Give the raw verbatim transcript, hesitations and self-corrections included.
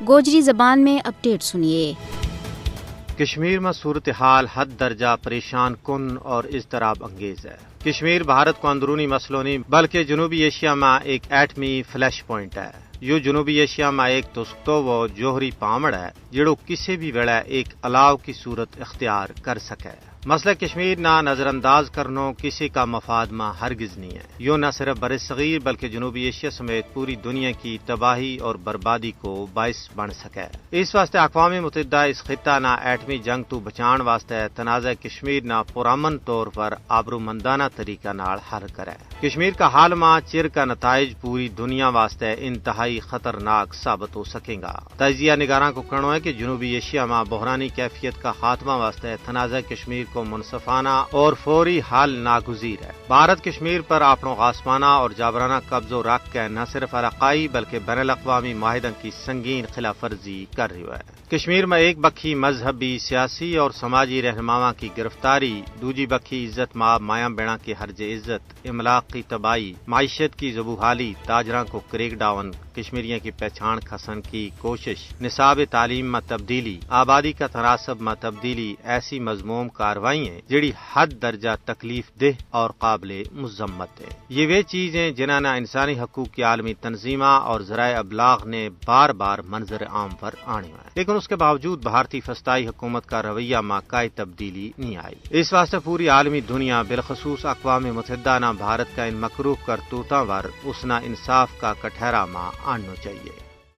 گوجری زبان میں اپڈیٹ سنیے۔ کشمیر میں صورتحال حد درجہ پریشان کن اور اضطراب انگیز ہے۔ کشمیر بھارت کو اندرونی مسئلوں نہیں بلکہ جنوبی ایشیا میں ایک ایٹمی فلیش پوائنٹ ہے۔ یوہ جنوبی ایشیا میں ایک تسکتو و جوہری پامڑ ہے، جیڑو کسے بھی ویڑا ایک الاؤ کی صورت اختیار کر سکے۔ مسئلہ کشمیر نا نظرانداز کرنو کسے کا مفاد ما ہرگز نہیں ہے۔ یوہ نہ صرف برصغیر بلکہ جنوبی ایشیا سمیت پوری دنیا کی تباہی اور بربادی کو باعث بن سکے۔ اس واسطے اقوام متحدہ اس خطہ نا ایٹمی جنگ تو بچان واسطے تنازعہ کشمیر نا پرامن طور پر آبرومندانہ طریقہ نال حل کرے۔ کشمیر کا حال ما چیر کا نتائج پوری دنیا واسطے انتہائی خطرناک ثابت ہو سکیں گا۔ تجزیہ نگاراں کو کہنو ہے کہ جنوبی ایشیا ما بحرانی کیفیت کا خاتمہ واسطے تنازعہ کشمیر کو منصفانہ اور فوری حل ناگزیر ہے۔ بھارت کشمیر پر اپنو غاصبانہ اور جابرانہ قبضو رکھ کے نہ صرف علاقائی بلکہ بین الاقوامی معاہدوں کی سنگین خلاف ورزی کر رہیو ہے۔ کشمیر ما ایک بکھی مذہبی سیاسی اور سماجی رہنماواں کی گرفتاری، دوجی بکھی عزت ماں مایاں بیڑاں کی حرج عزت، املاک کی تباہی، معیشت کی زبوحالی، تاجراں کو کریک ڈاؤن، کشمیریاں کی پہچان کھسن کی کوشش، نصاب تعلیم ما تبدیلی، آبادی کا تناسب ما تبدیلی ایسی مذموم کاروائی ہیں جیڑی حد درجہ تکلیف دہ اور قابل مذمت ہیں۔ یہ وہ چیز ہیں جنہاں نا انسانی حقوق کی عالمی تنظیماں اور ذرائع ابلاغ نے بار بار منظر عام پر آنے ہوئے ہیں، لیکن اس کے باوجود بھارتی فستائی حکومت کا رویہ ما کائی تبدیلی نہیں آئی۔ اس واسطے پوری عالمی دنیا بالخصوص اقوام متحدہ نا بھارت کا ان مکروہ کرتوتاں ور اس نا انصاف کا کٹھیرا ما آننو چاہیے۔